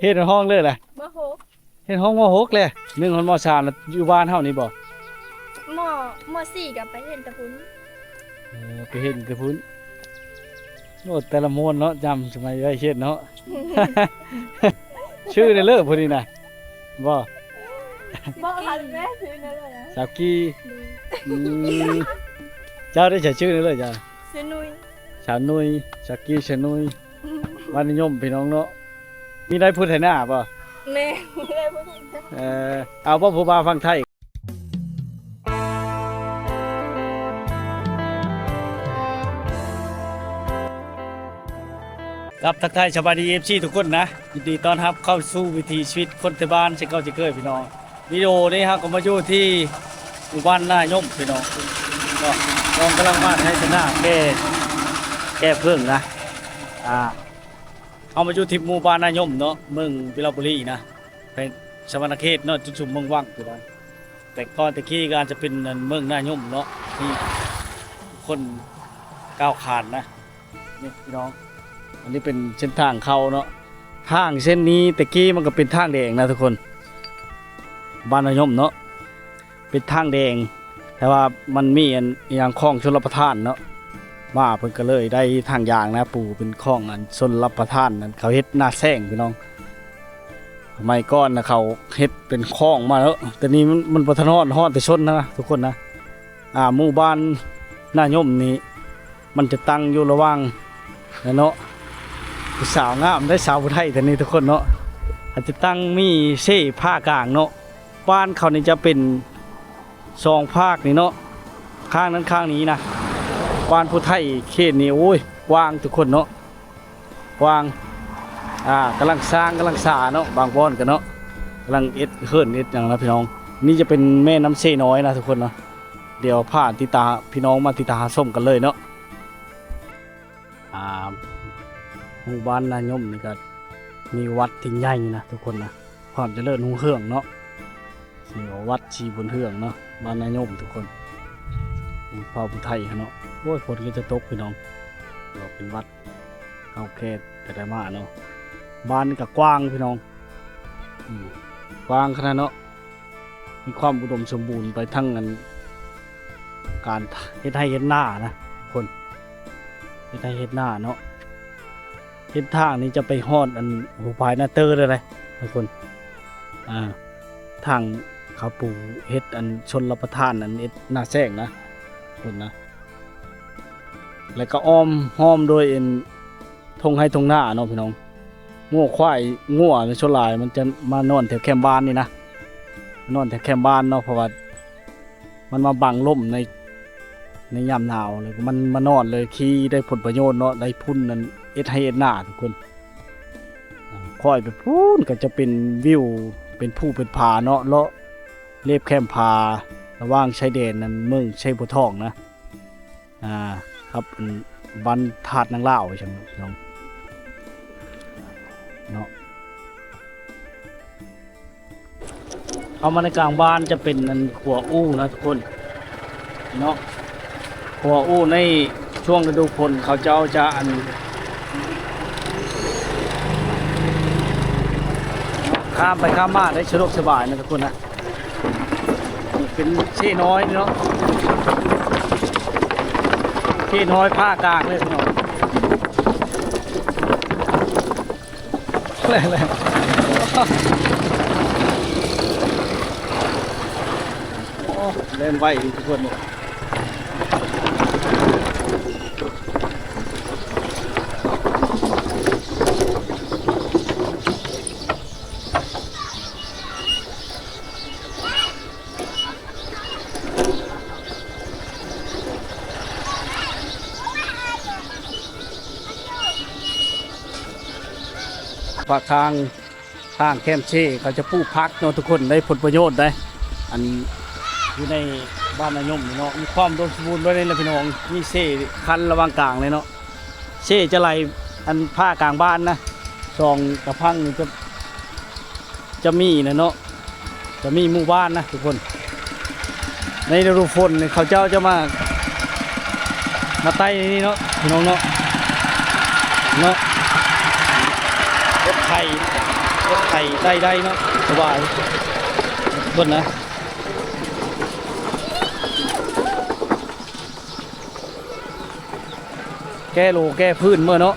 ຮຽນຮອດຫ້ອງເລີຍແຫຼະ? ມໍຫົກ. ຮຽນຮອດມໍຫົກແຫຼະ. ໜຶ່ງຮອດມໍສາມລະຢູ່ບ້ານເຮົານີ້ບໍ່? ມໍ ມໍສີ່ກໍໄປຮຽນແຕ່ພຸ້ນ. ເອີ ໄປຮຽນແຕ່ພຸ້ນ. ໂອ້ ແຕ່ລະມ່ວນເນາະ ຈຳສະໄໝໄດ້ຮຽນເນາະ. ຊື່ໄດ້ເລີຜູ້ນີ້ນະ ບໍ່? ບໍ່ ຄັນແມ່ຊື່ນັ້ນແຫຼະນະ ສາວກີ. ອືມ ເຈົ້າໄດ້ໃຊ້ຊື່ນັ້ນເລີເຈົ້າ? ຊື່ນຸຍ. ສາວນຸຍ ສາວກີ ສາວນຸຍ. ບ້ານນາຍົມພີ່ນ້ອງເນາະ. ມີໄດ້ຜູ້ໄຖນາບໍ່? ແມ່ນ ມີໄດ້ຜູ້ໄຖນາ. ເອີ ເອົາບໍ່ຜູ້ບ່າວຝັ່ງໄທ? ຄັບ ທັກທາຍສະບາຍດີ ເອັຟຊີ ທຸກຄົນນະ. ຍິນດີຕ້ອນຮັບເຂົ້າສູ່ວິຖີຊີວິດຄົນໄທບ້ານເຊັ່ນເກົ່າເຊັ່ນເຄີຍພີ່ນ້ອງ. ວິດີໂອນີ້ເຮົາກໍມາຢູ່ທີ່ໝູ່ບ້ານນາຍົມພີ່ນ້ອງເນາະ. ນ້ອງກຳລັງມາໄຖນາແກ່ ແກ່ເຜິ້ງນະ. ອ່າ ເຮົາມາຢູ່ທີ່ໝູ່ບ້ານນາຍົມເນາະ ເມືອງວິລະບູລີນະ ແຂວງສະຫວັນນະເຂດເນາະ ຈຸດຊຸມເມືອງວັງພີ່ນ້ອງ. ແຕ່ກ່ອນແຕ່ກີ້ກໍອາດຈະເປັນເມືອງນາຍົມເນາະ ທີ່ຄົນກ້າວຂານນະ. ນີ້ພີ່ນ້ອງ ອັນນີ້ເປັນເສັ້ນທາງເຂົ້າເນາະ. ທາງເສັ້ນນີ້ແຕ່ກີ້ມັນກໍເປັນທາງແດງນະທຸກຄົນ ບ້ານນາຍົມເນາະ ເປັນທາງແດງ. ແຕ່ວ່າມັນມີອັນອີ່ຫຍັງ ຄອງຊົນລະປະທານເນາະ ມາເພິ່ນກໍເລີຍໄດ້ທາງຢ່າງນະ ປູເປັນຄອງອັນຊົນລະປະທານ ອັນເຂົາເຮັດນາແຊງພີ່ນ້ອງ. ສະໄໝກ່ອນນະເຂົາເຮັດເປັນຄອງມາເນາະ ແຕ່ນີ້ມັນ ມັນບໍ່ທັນຮອດ ຮອດແຕ່ຊົນນະທຸກຄົນນະ. ອ່າ ໝູ່ບ້ານນາຍົມນີ້ ມັນຈະຕັ້ງຢູ່ລະຫວ່າງນັ້ນເນາະ. ຜູ້ສາວງາມໄດ໋ ສາວຜູ້ໄທແຕ່ນີ້ທຸກຄົນເນາະ. ອາດຈະຕັ້ງມີເຊພາກາງເນາະ. ບ້ານເຂົານີ້ຈະເປັນສອງພາກນີ້ເນາະ ຂ້າງນັ້ນຂ້າງນີ້ນະ. ບ້ານຜູ້ໄທເຂດນີ້ ໂອ້ຍ ກວ້າງທຸກຄົນເນາະ ກວ້າງ. ອ່າ ກຳລັງສ້າງ ກຳລັງສາເນາະ ບາງບ່ອນກໍເນາະ ກຳລັງເຮັດເຮືອນເຮັດຫຍັງນະພີ່ນ້ອງ. ນີ້ຈະເປັນແມ່ນ້ຳເຊນ້ອຍນະທຸກຄົນເນາະ. ດຽວພາຕິດຕາ ພີ່ນ້ອງມາຕິດຕາຮັບຊົມກັນເລີຍເນາະ. ອ່າ ໝູ່ບ້ານນາຍົມນີ້ກໍມີວັດທີ່ໃຫຍ່ນະທຸກຄົນນະ ຄວາມຈະເລີນຮຸ່ງເຮືອງເນາະ. ນີ້ວ່າວັດສີບຸນເຮືອງເນາະ ບ້ານນາຍົມທຸກຄົນ ໝູ່ເຜົ່າຜູ້ໄທຫັ້ນເນາະ. ໂອ້ຍ ຝົນກໍຈະຕົກພີ່ນ້ອງ ກໍເປັນວັດເກົ່າແກ່ແຕ່ໃດມາເນາະ. ບ້ານນີ້ກໍກວ້າງພີ່ນ້ອງ ອືມ ກວ້າງຂະໜາດເນາະ. ມີຄວາມອຸດົມສົມບູນໄປທັງອັນ ການເຮັດໄຮ່ເຮັດນານະທຸກຄົນ ເຮັດໄຮ່ເຮັດນາເນາະ. ເສັ້ນທາງນີ້ຈະໄປຮອດອັນ ໂອ້ ປາຍນາເຕີເລີຍເດ້ທຸກຄົນ. ອ່າ ທາງເຂົາປູເຮັດອັນຊົນລະປະທານ ອັນເຮັດນາແຊງນະທຸກຄົນນະ. ແລ້ວກໍອ້ອມຫ້ອມໂດຍອັນ ທົ່ງໄຮ່ທົ່ງນາເນາະພີ່ນ້ອງ. ງົວຄວາຍ ງົວສ່ວນຫຼາຍມັນຈະມານອນແຖວແຄມບ້ານນີ້ນະ ນອນແຖວແຄມບ້ານເນາະ ເພາະວ່າມັນມາບັງລົມໃນ ໃນຍາມໜາວ ແລ້ວມັນມານອນເລີຍ ຂີ່ໄດ້ຜົນປະໂຫຍດເນາະ ໄດ້ຝຸ່ນນັ້ນ ເຮັດໄຮ່ເຮັດນາທຸກຄົນ. ຄວາຍໄປພຸ້ນກໍຈະເປັນວິວ ເປັນພູເປັນຜາເນາະ ເລາະເລບແຄມຜາ ລະຫວ່າງຊາຍແດນນັ້ນ ເມືອງໄຊບົວທອງນະ. ອ່າ ຄັບ ອັນ ບ້ານທາດນາງລາວ ວ່າຊັ້ນເນາະ ເນາະ. ເຂົ້າມາໃນກາງບ້ານຈະເປັນອັນຂົວອູ່ນະທຸກຄົນເນາະ. ຂົວອູ່ໃນຊ່ວງລະດູຝົນເຂົາເຈົ້າຈະອັນ ຂ້າມໄປຂ້າມມາໄດ້ສະດວກສະບາຍນະທຸກຄົນນະ. ເປັນເຊນ້ອຍເນາະ ເຊນ້ອຍພາກາງເລີຍພີ່ນ້ອງ. ແລ່ນ ແລ່ນ ໂອ້ ແລ່ນໄວທຸກຄົນເນາະ. ປາກທາງ ທາງແຄມເຊ ເຂົາຈະປູກຜັກເນາະທຸກຄົນ ໄດ້ຜົນປະໂຫຍດໄດ໋. ອັນຢູ່ໃນບ້ານນາຍົມນີ້ເນາະ ມີຄວາມອຸດົມສົມບູນໄວ້ໃນລະພີ່ນ້ອງ ມີເຊຄັນລະຫວ່າງກາງເລີຍເນາະ. ເຊຈະໄຫຼອັນຜ່າກາງບ້ານນະ ສອງກະພັງນີ້ຈະ ຈະມີນະເນາະ ຈະມີໝູ່ບ້ານນະທຸກຄົນ. ໃນລະດູຝົນນີ້ເຂົາເຈົ້າຈະມາ ມາໄຕ່ໃນນີ້ເນາະ ພີ່ນ້ອງເນາະ ເນາະ ເຮັດໄຮ່ ເຮັດ ໄດ້ໄດ້ເນາະ ສະບາຍ ເບິ່ງນະ ແກ້ໂລແກ້ພື້ນເໝິດເນາະ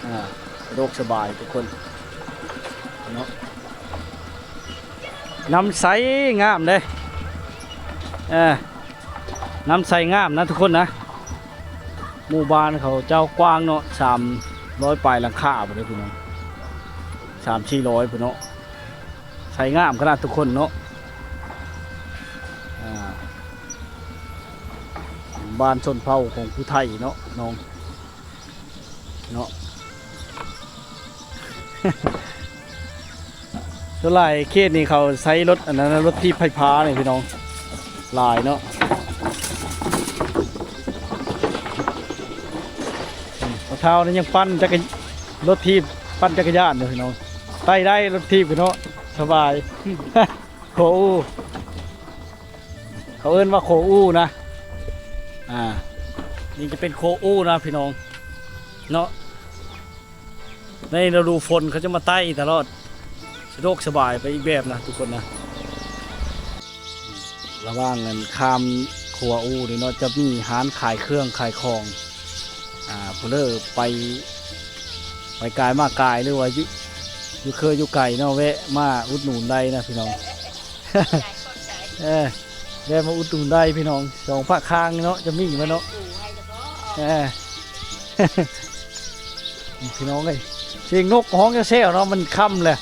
ອາ ສະດວກສະບາຍທຸກຄົນເນາະ ນ້ຳໃສງາມເດ້ ເອີ ນ້ຳໃສງາມນະທຸກຄົນນະ ໝູ່ບ້ານເຂົາເຈົ້າກວ້າງເນາະ ສາມຮ້ອຍປາຍຫຼັງຄາພຸ້ນເດ້ພີ່ນ້ອງ ສາມສີ່ຮ້ອຍພຸ້ນເນາະ ໃສງາມຂະໜາດທຸກຄົນເນາະ ອາ ບ້ານຊົນເຜົ່າຂອງຜູ້ໄທເນາະ ພີ່ນ້ອງ ເນາະ ສ່ວນຫຼາຍເຂດນີ້ເຂົາໃຊ້ລົດອັນນັ້ນນະ ລົດຖີບໄຟຟ້ານີ້ພີ່ນ້ອງ ຫຼາຍເນາະ ອືມ ພໍ່ເຖົ້ານີ້ຍັງປັ່ນຈັກກະ ລົດຖີບ ປັ່ນຈັກກະຍານຢູ່ພີ່ນ້ອງ ໄຕ່ໄດ້ລົດຖີບເນາະ ສະບາຍ ໂຄອູ ເຂົາເອີ້ນວ່າໂຄອູນະ ອາ ນີ້ຈະເປັນໂຄອູນະພີ່ນ້ອງເນາະ ໃນລະດູຝົນເຂົາຈະມາໄຕ່ຕະຫຼອດ ສະດວກສະບາຍໄປອີກແບບນະທຸກຄົນນະ ລະຫວ່າງອັນຂ້າມຂົວອູນີ້ເນາະ ຈະມີຮ້ານຂາຍເຄື່ອງຂາຍຂອງ ອາ ຜູ້ເລີໄປ ໄປກາຍມາກາຍ ຫຼືວ່າຢູ່ ຢູ່ເຄີຢູ່ໄກເນາະ ແວະມາອຸດໜູນໄດ້ນະພີ່ນ້ອງ. ເອີ ແວະມາອຸດໜູນໄດ້ພີ່ນ້ອງ ສອງພາກຂ້າງເນາະ ຈະມີມາເນາະ ເອີ ພີ່ນ້ອງເອີຍ ສຽງນົກຮ້ອງແຊວໆເນາະ ມັນຄ່ຳແລ້ວ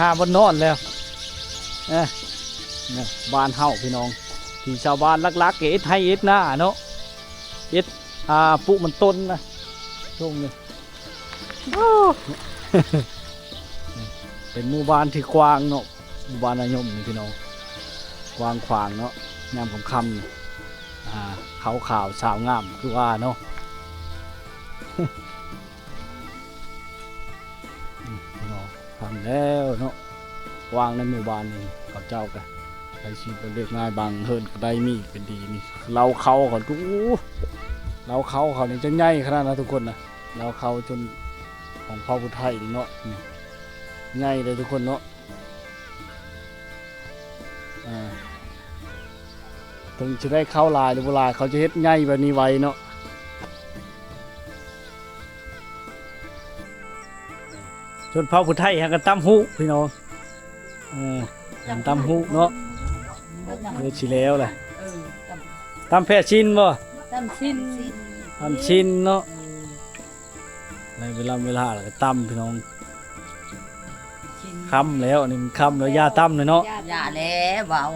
ຫາບ່ອນນອນແລ້ວ ເອີ ນະ ບ້ານເຮົາພີ່ນ້ອງ ທີ່ຊາວບ້ານຫຼັກໆ ກໍເຮັດໄຮ່ເຮັດນາເນາະ ເຮັດ ອ່າ ປູກມັນຕົ້ນນະ ຊ່ວງນີ້ ໂອ້ ເປັນໝູ່ບ້ານທີ່ກວ້າງເນາະ ໝູ່ບ້ານນາຍົມນີ້ພີ່ນ້ອງ ກວ້າງຂວາງເນາະ ຍາມຄ່ຳໆ ອ່າ ຂາວໆ ສາວງາມຄືວ່າເນາະ ພີ່ນ້ອງ ຄ່ຳແລ້ວເນາະ ກວ້າງໃນໝູ່ບ້ານນີ້ ເຂົາເຈົ້າກະໃຊ້ຊີວິດແບບລຽບງ່າຍ ບາງເຮືອນກະໄດ້ມີເປັນດີນີ້ ເລົ້າເຂົ້າເຂົາ ໂອ້ ເລົ້າເຂົ້າເຂົານີ້ຈະໃຫຍ່ຂະໜາດນະທຸກຄົນນະ ເລົ້າເຂົ້າຈົນຂອງເຜົ່າຜູ້ໄທນີ້ເນາະ ນີ້ ໃຫຍ່ເລີຍທຸກຄົນເນາະ ອ່າ ເຖິງຊິໄດ້ເຂົ້າຫຼາຍຫຼືບໍ່ຫຼາຍ ເຂົາຈະເຮັດໃຫຍ່ແບບນີ້ໄວເນາະ ຊົນເຜົ່າຜູ້ໄທຫາກະຕຳຫູກພີ່ນ້ອງ ເອີ ຕຳຫູກເນາະ ເອີ ຊິແລ້ວແຫຼະ ເອີ ຕຳ ຕຳແພຊິນບໍ່? ຕຳຊິນ ຕຳຊິນເນາະ ເອີ ໃນເວລາ ເວລາແລ້ວກະຕຳພີ່ນ້ອງ ຄ່ຳແລ້ວ ອັນນີ້ມັນຄ່ຳແລ້ວ ຢ່າຕຳເລີຍເນາະ ຢ່າແລ້ວເວົ້າ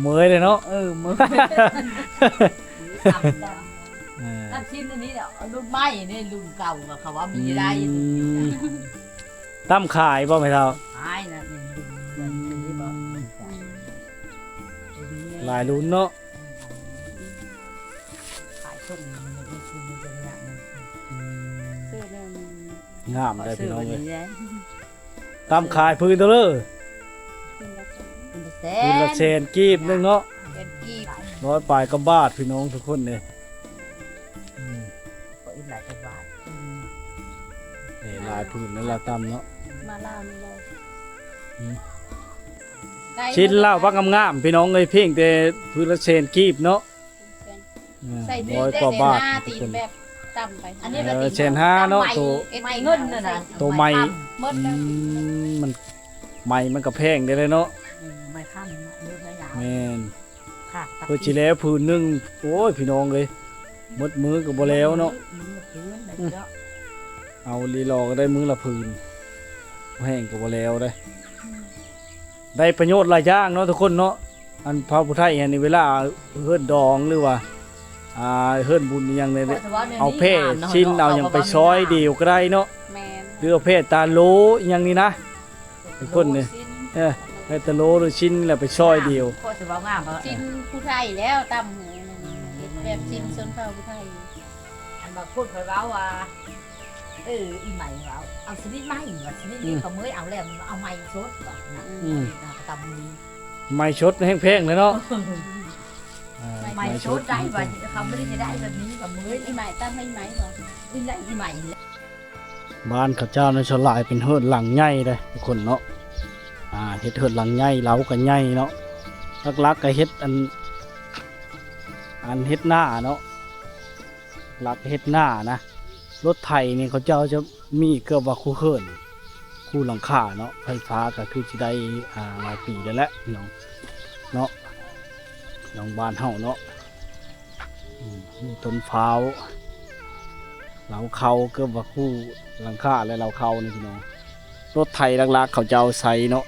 ເມື່ອຍເລີຍເນາະ ເອີ ເມື່ອຍ ເອີ ຕຳຊິນອັນນີ້ແຫຼະ ລຸ້ນໃໝ່ນີ້ ລຸ້ນເກົ່າກະເຂົາວ່າມີໄດ້ ອືມ ຕຳຂາຍບໍ່ແມ່ເຖົ້າ? ຂາຍນະ ອືມ ຫຼາຍລຸ້ນເນາະ ຂາຍສົ່ງ ອືມ ງາມເດ້ພີ່ນ້ອງເອີຍ ຕຳຂາຍພື້ນເທົ່າເລີ? ພື້ນລະແສນ ພື້ນລະແສນກີບໜຶ່ງເນາະ ແສນກີບ ຮ້ອຍປາຍກວ່າບາດພີ່ນ້ອງທຸກຄົນເດ້ ອືມ ກໍອີກຫຼາຍກວ່າບາດ ອືມ ເອີ ຫຼາຍພື້ນນັ້ນລະຕຳເນາະ ມາລາວນີ້ບໍ່ ອືມ ຊິນລາວບັກງາມໆ ພີ່ນ້ອງເອີຍ ພຽງແຕ່ພື້ນລະແສນກີບເນາະ ແສນ ອືມ ຮ້ອຍກວ່າບາດ ແສນຫ້າຕີນແບບຕ່ຳໄປ ອັນນີ້ລະ ເອີ ແສນຫ້າເນາະ ໂຕ ເຮັດເງິນຫັ້ນນະ ໂຕໃໝ່ ໝົດ ອືມ ມັນ ໄມ້ມັນກະແພງເດ້ເນາະ ອືມ ໄມ້ຄ້ຳ ແມ່ນ ເພິ່ນຊິແລ້ວຜືນໜຶ່ງ ໂອ້ຍ ພີ່ນ້ອງເອີຍ ໝົດມື້ກະບໍ່ແລ້ວເນາະ ເອົາລີລໍກະໄດ້ມື້ລະຜືນ ບໍ່ແຫ້ງກະບໍ່ແລ້ວເດ້ ໄດ້ປະໂຫຍດຫຼາຍຢ່າງເນາະທຸກຄົນເນາະ ອັນເຜົ່າຜູ້ໄທຫັ້ນນີ້ ເວລາເຮືອນດອງ ຫຼືວ່າ ອ່າ ເຮືອນບຸນອີ່ຫຍັງນີ້ ເອົາແພ້ຊິນ ເອົາຫຍັງໄປຊອຍດຽວກະໄດ້ເນາະ ແມ່ນ ຫຼືເອົາແພ້ຕາໂລອີ່ຫຍັງນີ້ນະ ທຸກຄົນນີ້ ເອີ ໄດ້ແຕ່ໂລຫຼືຊິນແລ້ວໄປຊອຍດຽວ ຊິນຜູ້ໄທແລ້ວ ຕຳຫູ ເຮັດແບບຊິນຊົນເຜົ່າຜູ້ໄທ ອັນບາງຄົນເພິ່ນເວົ້າວ່າ ເອີ ອີໃໝ່ເວົ້າ ເອົາຊະນິດໃໝ່ວ່າ ຊະນິດນີ້ ອືມ ກະເມີຍເອົາແລ້ວ ເອົາໃໝ່ສົດວ່ານະ ອືມ ກະຕຳໝູ ໃໝ່ສົດແຮງແພງເລີຍເນາະ ເອີ ໃໝ່ສົດໄດ້ວ່າ ເຂົາບໍ່ໄດ້ຊິໄດ້ແບບນີ້ກະເມີຍ ອີໃໝ່ ຕຳໃຫ້ອີໃໝ່ບໍ່ ອີໃໝ່ ອີໃໝ່ ບ້ານເຂົາເຈົ້ານັ້ນສ່ວນຫຼາຍເປັນເຮືອນຫຼັງໃຫຍ່ເດ້ທຸກຄົນເນາະ. ອ່າ ເຮັດເຮືອນຫຼັງໃຫຍ່ ເລົາກໍໃຫຍ່ເນາະ. ຫຼັກໆກໍເຮັດອັນ ອັນເຮັດນາເນາະ ຫຼັກເຮັດນານະ. ລົດໄຖນີ້ເຂົາເຈົ້າຈະມີເກືອບວ່າຄູ່ເຮືອນ ຄູ່ຫຼັງຄາເນາະ. ໄຟຟ້າກໍຄືຊິໄດ້ ອ່າ ຫຼາຍປີແລ້ວແຫຼະພີ່ນ້ອງເນາະ ນ້ອງບ້ານເຮົາເນາະ. ອືມ ມີຕົ້ນພ້າວ ເລົາເຂົ້າ ເກືອບວ່າຄູ່ຫຼັງຄາແລະເລົາເຂົ້ານີ້ພີ່ນ້ອງ. ລົດໄຖຫຼັກໆເຂົາເຈົ້າໃຊ້ເນາະ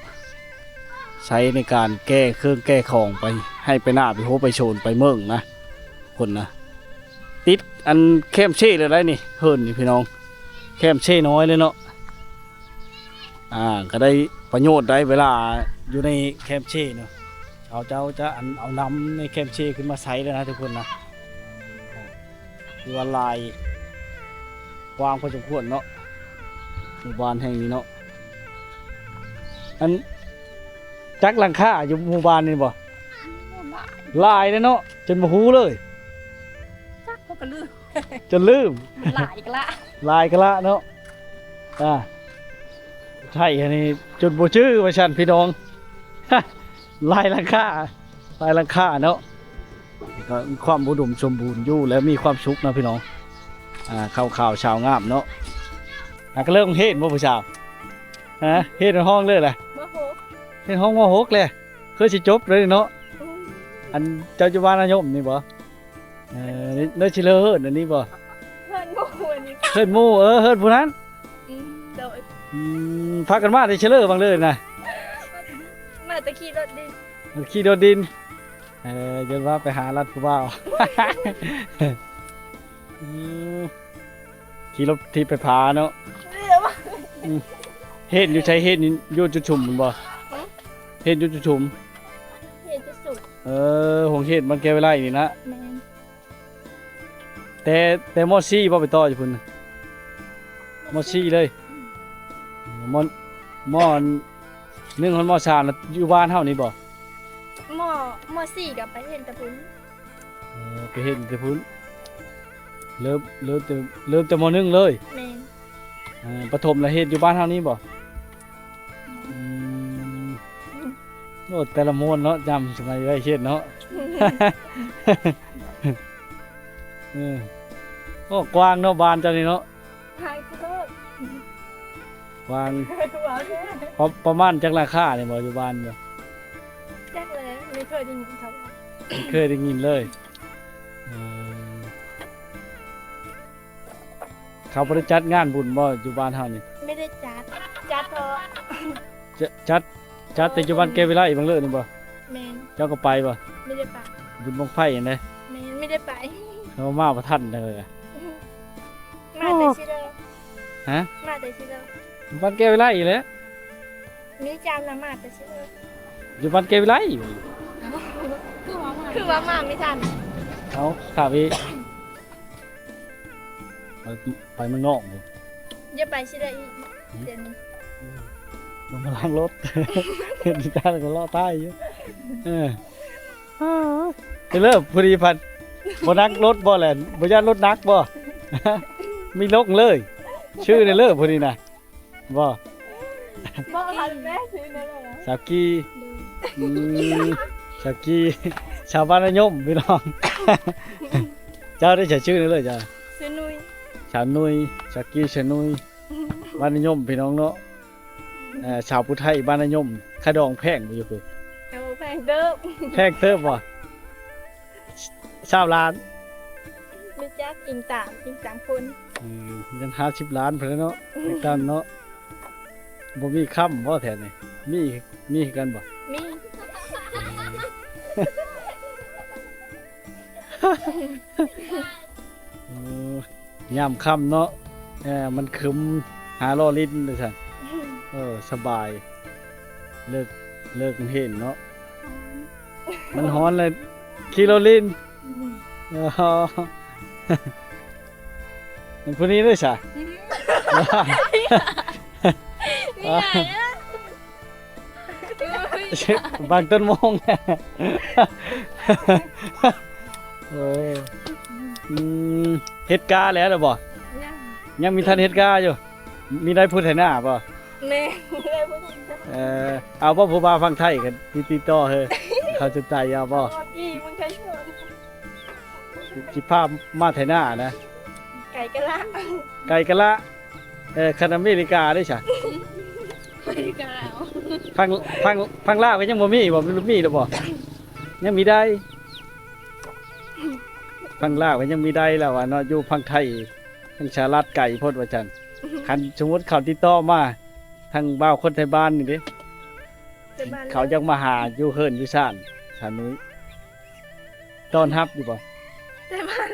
ໃຊ້ໃນການແກ່ເຄື່ອງແກ່ຂອງໄປ ໃຫ້ໄປນາໄປໂຮໄປໂຊນໄປເມືອງນະ ຄົນນະ. ຕິດອັນແຄມເຊເລີຍໄດ໋ນີ້ ເຮືອນນີ້ພີ່ນ້ອງ ແຄມເຊນ້ອຍເລີຍເນາະ. ອ່າ ກໍໄດ້ປະໂຫຍດໄດ້ ເວລາຢູ່ໃນແຄມເຊເນາະ ເຂົາເຈົ້າຈະອັນເອົານ້ຳໃນແຄມເຊຂຶ້ນມາໃຊ້ແລ້ວນະທຸກຄົນນະ. ຖືວ່າຫຼາຍກວ້າງພໍສົມຄວນເນາະ ໝູ່ບ້ານແຫ່ງນີ້ເນາະ. ອັນ ຈັກຫຼັງຄາຢູ່ໝູ່ບ້ານນີ້ບໍ່? ຫຼາຍເດ້ເນາະ ຈົນບໍ່ຮູ້ເລີຍ. ຈັກ ເຮົາກໍລືມ ຈົນລືມ ມັນຫຼາຍກະລະ ຫຼາຍກະລະເນາະ. ອ່າ ໄທອັນນີ້ຈົນບໍ່ຈື່ວ່າຊັ້ນພີ່ນ້ອງ ຫຼາຍຫຼັງຄາ ຫຼາຍຫຼັງຄາເນາະ. ກໍມີຄວາມອຸດົມສົມບູນຢູ່ ແລະ ມີຄວາມສຸກເນາະພີ່ນ້ອງ. ອ່າ ເຂົ້າຂາວຊາວງາມເນາະ. ອ່າ ກໍເລີ່ມຮຽນບໍ່ຜູ້ສາວ? ຮະ ຮຽນຮອງເລີຍແຫຼະ ມໍຫົກ ຮຽນຮອງມໍຫົກແຫຼະ. ຄືຊິຈົບເລີຍເນາະ. ອືມ ອັນເຈົ້າຢູ່ບ້ານນາຍົມນີ້ບໍ່? ເອີ ເລີຍຊິເລີເຮີນອັນນີ້ບໍ່? ເຮີນໝູ່ອັນນີ້ ເຮີນໝູ່ ເອີ ເຮີນຜູ້ນັ້ນ. ອືມ ໂດຍ. ອືມ ພາກັນມາແຕ່ເຊີເລີບັງເລີນະ? ມາແຕ່ຂີ່ລົດດິນ ຂີ່ລົດດິນ. ເອີ ຢ້ານວ່າໄປຫາລັດຜູ້ບ່າວ. ອືມ ຂີ່ລົດຖີບໄຟຟ້າເນາະ. ອືມ ຮຽນຢູ່ໃສ? ຮຽນຢູ່ຈຸດຊຸມແມ່ນບໍ່? ຮະ? ຮຽນຢູ່ຈຸດຊຸມ ຮຽນຈຸດຊຸມ. ເອີ ໂຮງຮຽນບ້ານແກ້ວວິໄລນີ້ນະ. ແມ່ນ. ແຕ່ ແຕ່ ມໍສີ່ບໍ່ໄປຕໍ່ຢູ່ພຸ້ນ? ມໍສີ່ເລີຍ. ອືມ ມໍ ມໍໜຶ່ງຮອດມໍສາມຢູ່ບ້ານເຮົານີ້ບໍ່? ມໍ ມໍສີ່ກໍໄປຮຽນແຕ່ພຸ້ນ. ເອີ ໄປຮຽນແຕ່ພຸ້ນ ເລີ່ມ ເລີ່ມແຕ່ ເລີ່ມແຕ່ ມໍໜຶ່ງເລີຍ. ແມ່ນ. ເອີ ປະຖົມລະຮຽນຢູ່ບ້ານເຮົານີ້ບໍ່? ອືມ ໂອ້ ແຕ່ລະມ່ວນເນາະ ຍາມສະໄໝໄດ້ຮຽນເນາະ. ເອີ ໂອ້ ກວ້າງເນາະ ບ້ານເຈົ້ານີ້ເນາະ. ກວ້າງ ປະ ປະມານຈັກຫຼັງຄານີ້ບໍ່ ຢູ່ບ້ານບໍ່? ຈັກແຫຼະ ບໍ່ເຄີຍໄດ້ຍິນເຂົາເວົ້າ ບໍ່ເຄີຍໄດ້ຍິນເລີຍ. ເອີ ເຂົາບໍ່ໄດ້ຈັດງານບຸນບໍ່ ຢູ່ບ້ານເຮົານີ້? ບໍ່ໄດ້ຈັດ ຈັດເພາະ ຈະ ຈັດ ຈັດແຕ່ຢູ່ບ້ານແກ້ວວິໄລບັງເລີນີ້ບໍ່? ແມ່ນ. ເຈົ້າກໍໄປບໍ່? ບໍ່ໄດ້ໄປ. ບຸນບັ້ງໄຟຫັ້ນເດ້? ແມ່ນ ບໍ່ໄດ້ໄປ. ເຮົາມາບໍ່ທັນເລີຍ. ມາແຕ່ຊິເລີ. ຮະ? ມາແຕ່ຊິເລີ. ບ້ານແກ້ວວິໄລອີກແຫຼະ. ມີເຈົ້ານະ ມາແຕ່ຊິເລີ. ຢູ່ບ້ານແກ້ວວິໄລ. ເອົ້າ ຄືວ່າມາ ຄືວ່າມາບໍ່ທັນ. ເອົາ ຖາມອີກ. ໄປ ໄປເມືອງນອກພຸ້ນ. ຢ່າໄປຊິເລີອີກ. ຫືມ ດຽວນີ້ ອືມ ລົງມາລ້າງລົດ ເຫັນທີ່ຕາກໍລໍຕາຍຢູ່. ເອີ ເອີ ເລີ ພໍດີພັດ ບໍ່ນັກລົດບໍ່ແຫຼະ ບໍ່ຢ້ານລົດໜັກບໍ່? ມີລົງເລີຍ ຊື່ແດ່ເລີ ພໍດີນະ. ບໍ່ ບໍ່ ຄັນແມ່ຊື້ແນວໃດ? ສາວກີ. ໂດຍ. ອືມ ສາວກີ ສາວບ້ານນາຍົມພີ່ນ້ອງ. ເຈົ້າໄດ້ໃຊ້ຊື່ແນວໃດເຈົ້າ? ຊື່ນຸຍ. ສາວນຸຍ ສາວກີ ສາວນຸຍ ບ້ານນາຍົມພີ່ນ້ອງເນາະ. ເອີ ສາວຜູ້ໄທບ້ານນາຍົມ ຄ່າດອງແພງບໍ່ຢູ່ພຸ້ນ? ໂອ້ ແພງເຕີບ. ແພງເຕີບບໍ່? ຊາວລ້ານ. ບໍ່ຈັກ ອີງຕາມ ອີງຕາມຄົນ. ເອີ ຍັງຫ້າສິບລ້ານພຸ້ນແຫຼະເນາະ ອີງຕາມເນາະ. ບໍ່ມີຄຳບໍ່ແຖວນີ້? ມີ ມີຄືກັນບໍ່? ມີ. ເອີ ເອີ ຍາມຄ່ຳເນາະ ເອີ ມັນຄຶມ ຫາລໍ້ຫຼິ້ນວ່າຊັ້ນ. ເອີ ສະບາຍ ເລີກ ເລີກໂຮງຮຽນເນາະ. ມັນຮ້ອນແລ້ວ ຂີ່ລໍ້ຫຼິ້ນ. ເອີ ເປັນຜູ້ນີ້ເດ້ຊະ. ມີຫຼາຍເດີ. ບາງຕົ້ນໂມງ. ໂອ້ ອືມ ເຮັດກາແລ້ວ ແລ້ວບໍ່? ຍັງ ຍັງມີທັນເຮັດກາຢູ່. ມີໄດ້ຜູ້ໄຖນາບໍ່? ແມ່ນ ມີໄດ້ຜູ້ໄຖນາ. ເອີ ເອົາບໍ່ ຜູ້ບ່າວຝັ່ງໄທ ຄັນຕິດຕໍ່ເຮີ ເຂົາສົນໃຈເອົາບໍ່? ເອົາບໍ່ ກີ້ ມຶງໄທສອນ ຊິພາມາໄຖນານະ. ໄກກະລະ ໄກກະລະ. ເອີ ຄັນອາເມລິກາເດ້ຊະ? ອາເມລິກາເອົາ ຝັ່ງ ຝັ່ງ ຝັ່ງລາວກໍຍັງບໍ່ມີບໍ່? ມີແລ້ວບໍ່? ຍັງມີໄດ້ ຝັ່ງລາວກໍຍັງມີໄດ້ແລ້ວວ່າເນາະ ຢູ່ຝັ່ງໄທ ທາງສະຫະລັດໄກໂພດວ່າຊັ້ນ. ຄັນສົມມຸດເຂົາຕິດຕໍ່ມາ ທາງບ່າວຄົນໄທບ້ານນີ້ເດ້ ໄທບ້ານ ເຂົາຢາກມາຫາຢູ່ເຮືອນຢູ່ຊານ ສາວນຸ້ຍ ຕ້ອນຮັບຢູ່ບໍ່? ໄທບ້ານ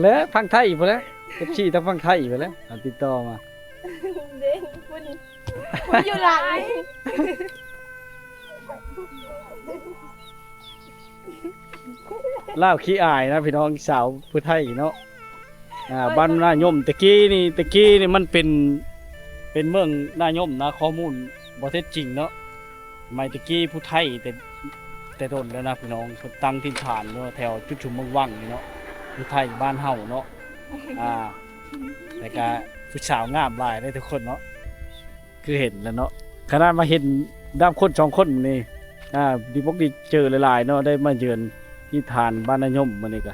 ແລະ ຝັ່ງໄທພຸ້ນແຫຼະ ເອັຟຊີ ທາງຝັ່ງໄທພຸ້ນແຫຼະ ເຂົາຕິດຕໍ່ມາ. ເດ້ ພຸ້ນ ຢູ່ຫຼາຍ ລາວຂີ້ອາຍນະພີ່ນ້ອງ ສາວຜູ້ໄທເນາະ. ອ່າ ບ້ານນາຍົມ ແຕ່ກີ້ນີ້ ແຕ່ກີ້ນີ້ມັນເປັນ ເປັນເມືອງນາຍົມນະ ຂໍ້ມູນບໍ່ເທັດຈິງເນາະ. ສະໄໝແຕ່ກີ້ຜູ້ໄທ ແຕ່ ແຕ່ດົນແລ້ວນະພີ່ນ້ອງ ເພິ່ນຕັ້ງຖິ່ນຖານຢູ່ແຖວຈຸດຊຸມເມືອງວັງນີ້ເນາະ ຜູ້ໄທບ້ານເຮົາເນາະ. ອ່າ ແລ້ວກະຜູ້ສາວງາມຫຼາຍເດ້ທຸກຄົນເນາະ. ຄືເຫັນແລ້ວເນາະ ຂະໜາດມາເຫັນນຳຄົນສອງຄົນນີ້ ອ່າ ດີອົກດີເຈີຫຼາຍໆເນາະ ໄດ້ມາເຢືອນທີ່ຖານບ້ານນາຍົມມື້ນີ້ກະ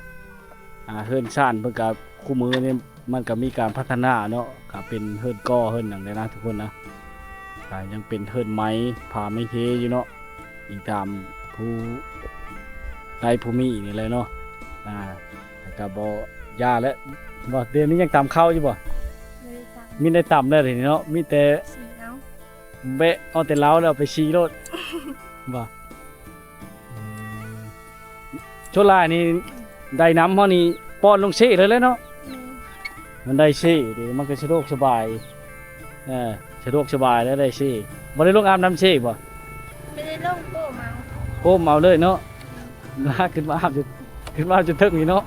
ອ່າ ເຮືອນຊານເພິ່ນກະ ຄູ່ມື້ນີ້ມັນກະມີການພັດທະນາເນາະ ກະເປັນເຮືອນກໍ່ເຮືອນຫຍັງແດ່ນະທຸກຄົນນະ ກະຍັງເປັນເຮືອນໄມ້ ຜ້າໄມ້ເທຢູ່ເນາະ ອີງຕາມຜູ້ໃດຜູ້ມີນີ້ແຫຼະເນາະ. ອ່າ ແຕ່ກະບໍ່ຢ່າແຫຼະ ບໍ່ ດຽວນີ້ຍັງຕຳເຂົ້າຢູ່ບໍ່? ບໍ່ໄດ້ຕຳ ມີໄດ້ຕຳແລ້ວດຽວນີ້ເນາະ ມີແຕ່ ສີເອົາ ແບະເອົາແຕ່ເຫຼົ້າແລ້ວໄປສີໂລດ ບໍ່? ອືມ ສ່ວນຫຼາຍນີ້ໄດ້ນຳເຮົານີ້ປ້ອນລົງເຊເລີຍແຫຼະເນາະ. ແມ່ນ ມັນໄດ້ເຊເດ້ ມັນກໍສະດວກສະບາຍ ເອີ ສະດວກສະບາຍແລ້ວໄດ້ເຊ. ບໍ່ໄດ້ລົງອາບນ້ຳເຊບໍ່? ບໍ່ໄດ້ລົງ ໂປ້ມເອົາ ໂປ້ມເອົາເລີຍເນາະ. ຂຶ້ນມາອາບຢູ່ ຂຶ້ນມາອາບຢູ່ເທິງນີ້ເນາະ.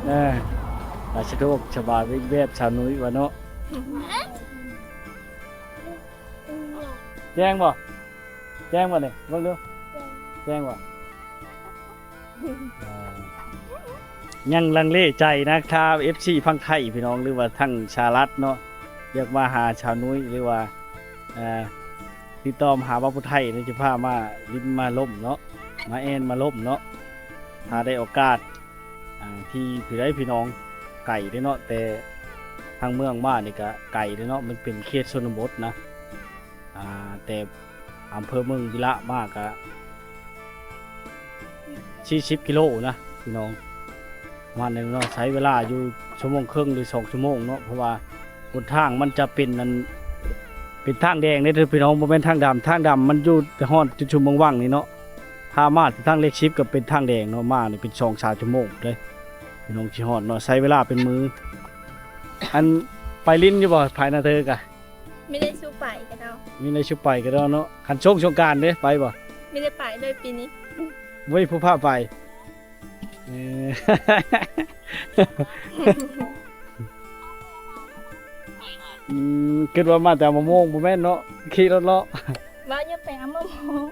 ເອີ ສະດວກສະບາຍແບບສາວນຸ້ຍວ່າເນາະ. ແຈ້ງບໍ່? ແຈ້ງບໍ່ນີ້? ເບິ່ງດູ ແຈ້ງບໍ່? ອ່າ ຍັງລັງເລໃຈນະ ຖ້າເອັຟຊີຝັ່ງໄທພີ່ນ້ອງ ຫຼືວ່າທາງສະຫະລັດເນາະ ຢາກມາຫາສາວນຸ້ຍ ຫຼືວ່າ ເອີ ຕິດຕໍ່ມາຫາບ່າວຜູ້ໄທ ເຮົາຈະພາມາຫຼິ້ນມາລົມເນາະ ມາແອ່ນມາລົມເນາະ ຖ້າໄດ້ໂອກາດ. ອ່າ ທີ່ຜູ້ໃດພີ່ນ້ອງ ໄກເດ້ເນາະ ແຕ່ທາງເມືອງມານີ້ກະໄກເດ້ເນາະ ມັນເປັນເຂດຊົນນະບົດນະ. ອ່າ ແຕ່ອຳເພີເມືອງວິລະມາກະສີ່ສິບກິໂລນະພີ່ນ້ອງ ປະມານນັ້ນເນາະ ໃຊ້ເວລາຢູ່ຊົ່ວໂມງເຄິ່ງ ຫຼື ສອງຊົ່ວໂມງເນາະ ເພາະວ່າຫົນທາງມັນຈະເປັນ ອັນ ເປັນທາງແດງເດ້ພີ່ນ້ອງ ບໍ່ແມ່ນທາງດຳ ທາງດຳມັນຢູ່ຮອດຈຸດຊຸມເມືອງວັງນີ້ເນາະ. ຖ້າມາທາງເລກສິບກໍເປັນທາງແດງເນາະ ມານີ້ເປັນສອງສາມຊົ່ວໂມງເດ້ ພີ່ນ້ອງຊິຮອດເນາະ ໃຊ້ເວລາເປັນມື້. ອັນ ໄປຫຼິ້ນຢູ່ບໍ່ ພາຍໜ້າເທີກະ? ມີໄດ້ສູ່ໄປກໍເອົາ ມີໄດ້ສູ່ໄປກໍເອົາເນາະ. ຄັນສົງ ສົງການເດ້ ໄປບໍ່? ມີໄດ້ໄປເລີຍປີນີ້ ບໍ່ມີຜູ້ພາໄປ. ເອີ ອືມ ຄິດວ່າມາແຕ່ມະມ່ວງ ບໍ່ແມ່ນເນາະ ຂີ່ລົດເລາະ ວ່າຢາກໄປເອົາມະມ່ວງ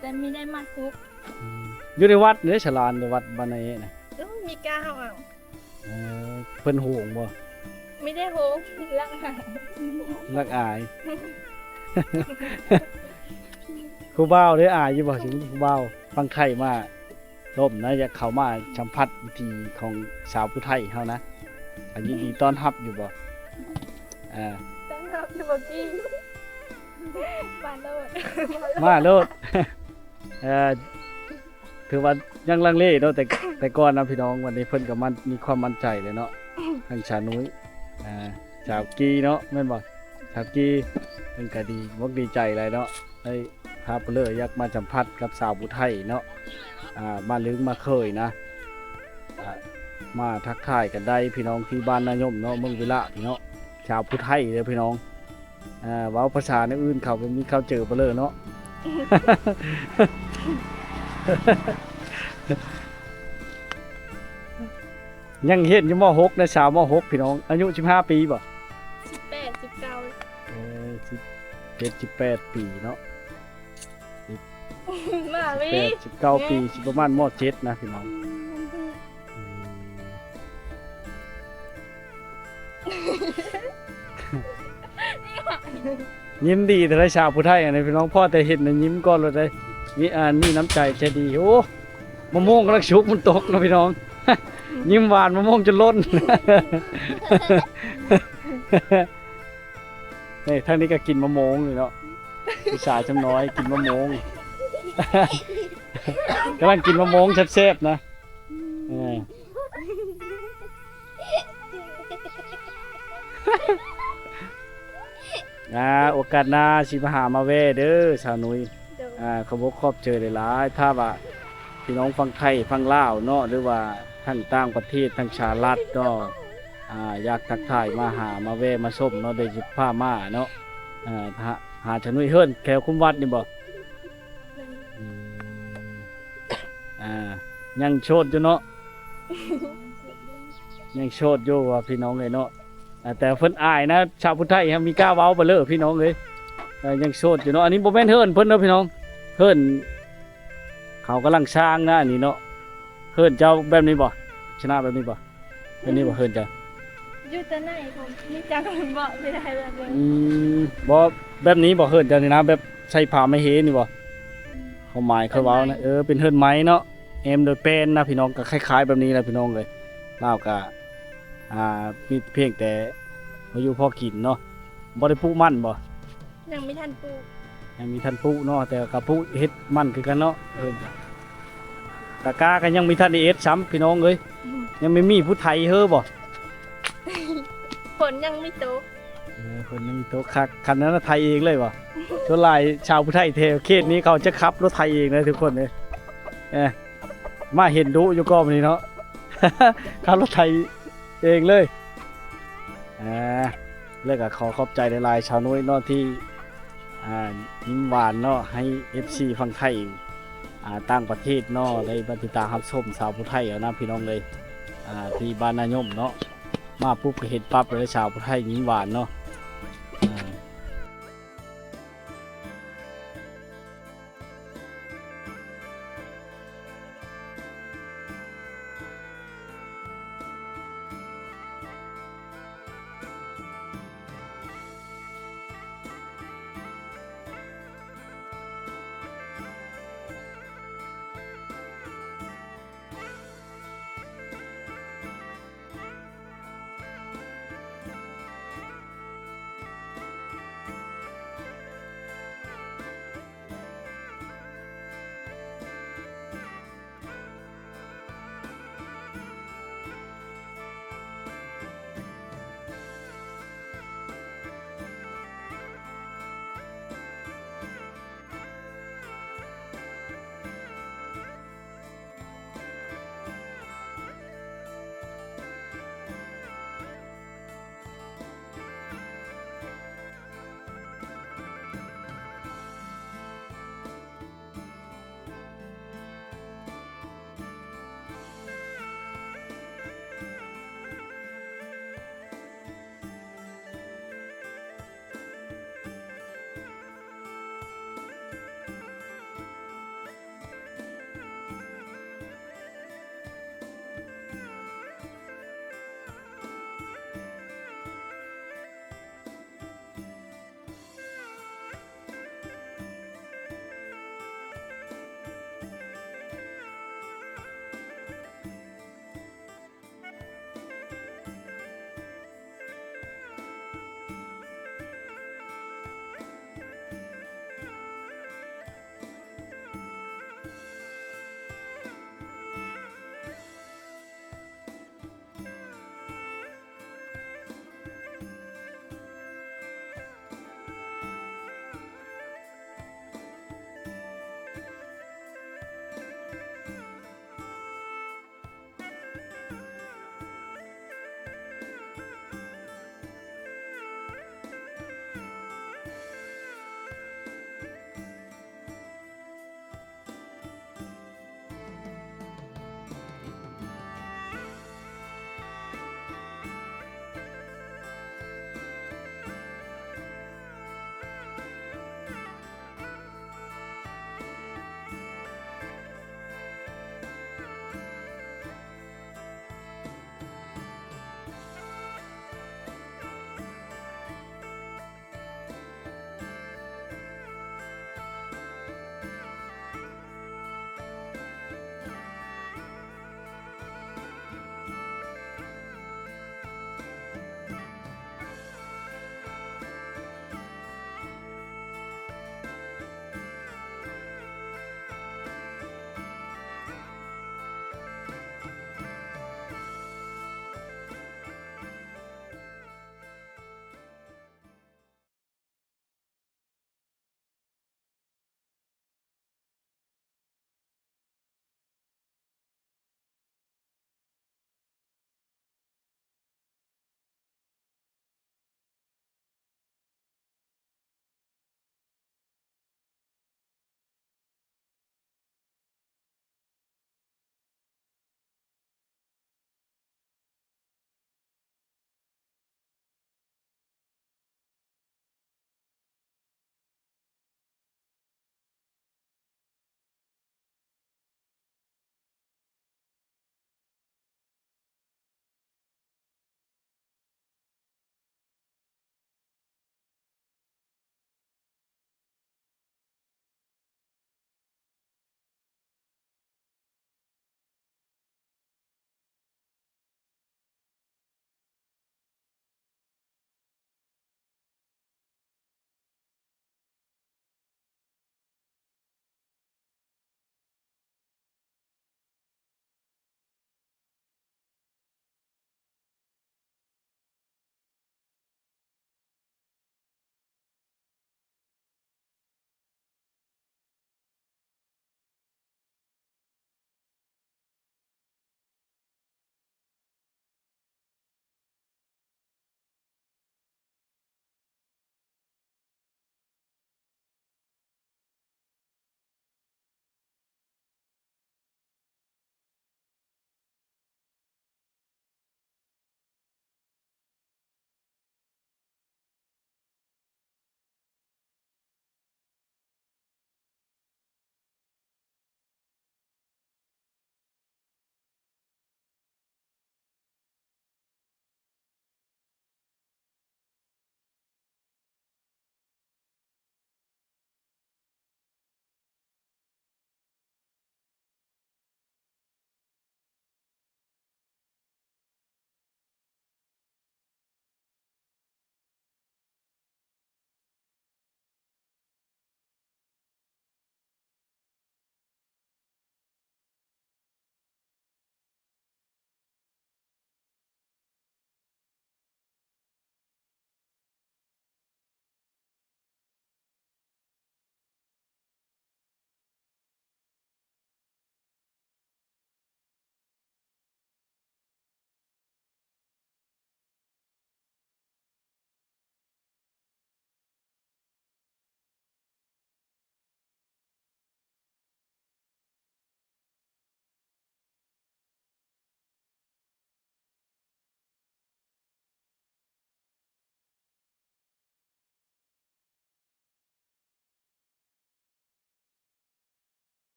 ແຕ່ມີໄດ້ມາສຸກ. ອືມ ຢູ່ໃນວັດເດ້ ສາລາໃນວັດບ້ານນາເອນະ. ໂອ້ ມີກ້າເຮົາເອົາ. ເອີ ເພິ່ນໂຫງບໍ່? ມີໄດ້ໂຫງ ລັກອາຍ ລັກອາຍ. ຜູ້ບ່າວເດ້ ອາຍຢູ່ບໍ່? ຊິມີຜູ້ບ່າວຝັ່ງໄທມາ ລົມນະ ຢາກເຂົ້າມາສຳຜັດວິຖີຂອງສາວຜູ້ໄທເຮົານະ ອາ ຍິນດີຕ້ອນຮັບຢູ່ບໍ່? ອ່າ ຕ້ອນຮັບຢູ່ບໍ່ກີ້? ມາໂລດ ມາໂລດ. ເອີ ຖືວ່າຍັງລັງເລເນາະ ແຕ່ ແຕ່ກ່ອນນະພີ່ນ້ອງ ວັນນີ້ເພິ່ນກໍມັນ ມີຄວາມໝັ້ນໃຈແລ້ວເນາະ ທາງສາວນຸ້ຍ ອ່າ ສາວກີເນາະ ແມ່ນບໍ່? ສາວກີເພິ່ນກໍດີອົກດີໃຈຫຼາຍເນາະ ໄດ້ ພາເລີຍຢາກມາສຳຜັດກັບສາວຜູ້ໄທເນາະ ອ່າ ມາລຶງມາເຄີຍນະ ອ່າ ມາທັກທາຍກັນໄດ້ພີ່ນ້ອງທີ່ບ້ານນາຍົມເນາະ ເມືອງວິລະພີ່ນ້ອງ ສາວຜູ້ໄທເດີພີ່ນ້ອງ ອ່າ ເວົ້າພາສາແນວອື່ນເຂົາບໍ່ມີ ເຂົ້າເຈີປະເລີເນາະ. ຍັງຮຽນຢູ່ ມໍຫົກ ນະ ສາວ ມໍຫົກ ພີ່ນ້ອງ ອາຍຸສິບຫ້າປີບໍ່? ສິບແປດ ສິບເກົ້າ ເອີ ສິບເຈັດ ສິບແປດປີເນາະ ມາວິ ສິບແປດ ສິບເກົ້າປີ ຊິປະມານ ມໍເຈັດ ນະພີ່ນ້ອງ. ອືມ ອືມ. ຍິ້ມດີແທ້ ຊາວຜູ້ໄທອັນນີ້ພີ່ນ້ອງ ພໍແຕ່ເຫັນນະຍິ້ມກ່ອນໂລດເດ້. ມີ ອ່າ ມີນ້ຳໃຈໃຈດີ. ໂອ້ ມະມ່ວງກຳລັງສຸກ ມັນຕົກເນາະພີ່ນ້ອງ. ຍິ້ມຫວານ ມະມ່ວງຈົນຫຼົ່ນ. ນີ້ ທາງນີ້ກໍກິນມະມ່ວງຢູ່ເນາະ. ອີສາຈຳນ້ອຍກິນມະມ່ວງ ກຳລັງກິນມະມ່ວງແຊບໆນະ. ເອີ ອ່າ ໂອກາດໜ້າຊິມາຫາມາແວ່ເດີສາວໜຸ່ຍ. ໂດຍ ອ່າ ຂອບອົກຂອບໃຈຫຼາຍໆ. ຖ້າວ່າພີ່ນ້ອງຝັ່ງໄທຝັ່ງລາວເນາະ ຫຼືວ່າທາງຕ່າງປະເທດ ທາງສະຫະລັດເນາະ ອ່າ ຢາກທັກທາຍມາຫາມາແວ່ມາຊົມເນາະ ເດີ ຊິພາມາເນາະ. ອ່າ ຫາ ຫາສາວໜຸ່ຍ ເຮືອນແຖວຄຸ້ມວັດນີ້ບໍ່? ອືມ ອ່າ ຍັງໂສດຢູ່ເນາະ ຍັງໂສດຢູ່ວ່າພີ່ນ້ອງເອີຍເນາະ. ອ່າ ແຕ່ເພິ່ນອາຍນະ ຊາວຜູ້ໄທ ມີກ້າເວົ້າໄປເລີຍພີ່ນ້ອງເອີຍ. ເອີ ຍັງໂສດຢູ່ເນາະ. ອັນນີ້ບໍ່ແມ່ນເຮືອນເພິ່ນເດີພີ່ນ້ອງ ເຮືອນເຂົາກຳລັງສ້າງນະ ອັນນີ້ເນາະ. ເຮືອນເຈົ້າແບບນີ້ບໍ່? ລັກສະນະແບບນີ້ບໍ່? ແບບນີ້ບໍ່ເຮືອນເຈົ້າ? ຢູ່ແຕ່ໃນ ມີຈັກເພິ່ນເວົ້າໄປໄດ້ແບບນີ້. ອືມ ບໍ່ ແບບນີ້ບໍ່ເຮືອນເຈົ້ານີ້ນະ ແບບໃສ່ຜ້າໄມ້ເຮນີ້ບໍ່? ຄວາມໝາຍຂ້ອຍເວົ້ານະ ເອີ ເປັນເຮືອນໄມ້ເນາະ ແອ້ມໂດຍແປ້ນນະພີ່ນ້ອງ. ກໍຄ້າຍໆແບບນີ້ແຫຼະພີ່ນ້ອງເອີຍ. ລາວກໍ ອ່າ ມີພຽງແຕ່ພໍຢູ່ພໍກິນເນາະ. ບໍ່ໄດ້ປູກມັນບໍ່? ຍັງບໍ່ທັນປູກ ຍັງບໍ່ທັນປູກເນາະ ແຕ່ກໍປູກເຮັດມັນຄືກັນເນາະ. ເອີ ຕາກ້າກໍຍັງບໍ່ທັນໄດ້ເອັດຊ້ຳພີ່ນ້ອງເອີຍ. ອືມ ຍັງບໍ່ມີຜູ້ໄຖເຮີບໍ່? ຝົນຍັງບໍ່ຕົກ. ເອີ ຝົນຍັງບໍ່ຕົກຄັກ ຄັນນັ້ນນະໄຖເອງເລີຍບໍ່? ສ່ວນຫຼາຍຊາວຜູ້ໄທແຖວເຂດນີ້ເຂົາຈະຂັບລົດໄຖເອງເດີທຸກຄົນເອີຍ. ເອີ ມາເຫັນດຸຢູ່ກ້ອງນີ້ເນາະ ຂັບລົດໄຖເອງເລີຍ. ອ່າ ແລ້ວກໍຂໍຂອບໃຈຫຼາຍໆ ຊາວໜຸ່ຍເນາະ ທີ່ ອ່າ ຍິ້ມຫວານເນາະ ໃຫ້ເອັຟຊີຝັ່ງໄທ ອ່າ ຕ່າງປະເທດເນາະ ໄດ້ມາຕິດຕາມຮັບຊົມສາວຜູ້ໄທເອົານະພີ່ນ້ອງເອີຍ. ອ່າ ທີ່ບ້ານນາຍົມເນາະ ມາປຸບກໍເຫັນປັບເລີຍ ຊາວຜູ້ໄທຍິ້ມຫວານເນາະ.